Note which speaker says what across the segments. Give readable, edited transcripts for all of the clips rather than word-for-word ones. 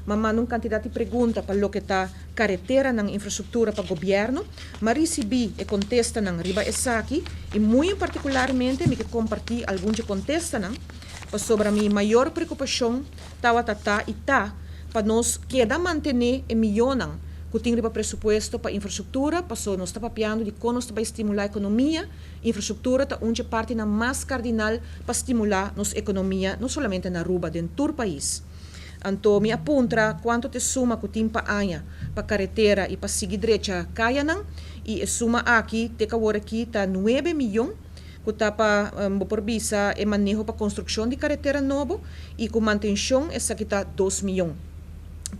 Speaker 1: M'a manda un kantidat di pregunta pa loke ta kareteranan, infrastruktura pa gobièrnu. M'a risibí e kontestanan riba esaki i muy partikularmente mi ke kompartí algun di e kontestanan pasobra mi mayor preokupashon tabata ta i ta pa nos keda mantené e mionnan ku tin riba presupuesto pa infrastruktura, paso nos ta papiando di kon nos ta bai stimulá ekonomia. Infrastruktura ta un partinan mas kardinal pa stimulá nos ekonomia, no solamente na Aruba, den tur pais. Anto mi a puntra kuantu ta e suma ku tin pa aña pa karetera i pa sigui drecha kayanan, i e suma aki te awor aki ta 9 mion ku ta pa por bisa e maneho pa konstrukshon di karetera nobo, i ku mantenshon esaki ta 2 mion.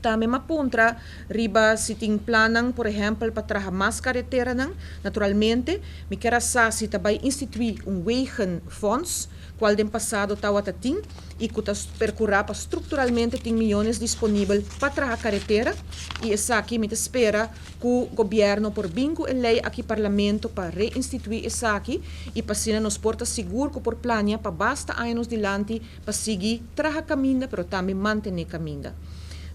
Speaker 1: Tambe m'a puntra riba si tin plannan, por ehèmpel, pa traha mas kareteranan. Naturalmente, mi ke sa si tambe instituí un wegenfonds, kual den pasado tabata tin, i ku ta perkurá pa strukturalmente tin miónes disponibel pa traha karetera, i esaki mi ta spera ku gobièrnu por bin ku e lei aki parlamento pa reinstituí esaki i pa asina nos por ta sigur ku por plania pa basta aña dilanti pa sigui traha kaminda, pero tambe mantené kaminda.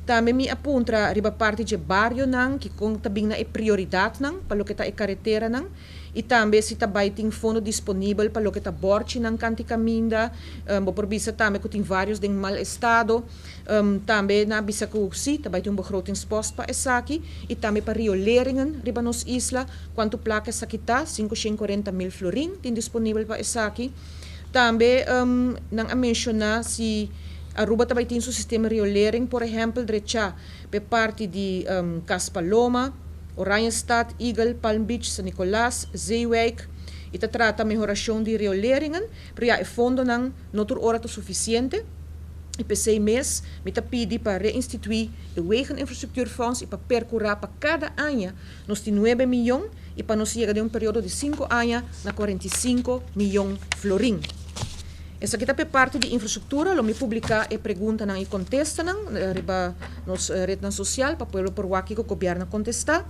Speaker 1: Tambe mi a puntra riba parti di barionan, ku kon ta bin na e prioridatnan, pa loke ta e kareteranan, i tambe si tambe tin fondo disponibel pa loke ta bòrchinan kant'i kaminda, por bisa tambe ku tin vários den mal estado, tambe nan a bisa ku si, tambe tin un begrotingspost pa esaki, i tambe pa rioleringen riba nos isla, kuantu plaka esaki ta, 540 mil florin tin disponibel pa esaki. Tambe nan a menshoná si Aruba tambe tin su sistema riolering, por ehèmpel, drecha pa parti di Cas Paloma, Oranjestad, Eagle, Palm Beach, San Nicolas, Zeewijk, i ta trata mehorashon di rioleringen, pero ja, e fondonan no tur ora ta sufisiente. I p'esei mes, mi ta pidi pa reinstituí e Wegeninfrastructuurfonds i pa perkurá pa kada aña nos tin 9 mion i pa nos yega den un periodo di 5 aña na 45 mion florin. Esaki ta parti di infrastruktura, lo mi publiká e preguntanan i kontestanan riba nos retnan sosial pa pueblo por wak kiko gobièrnu a kontestá.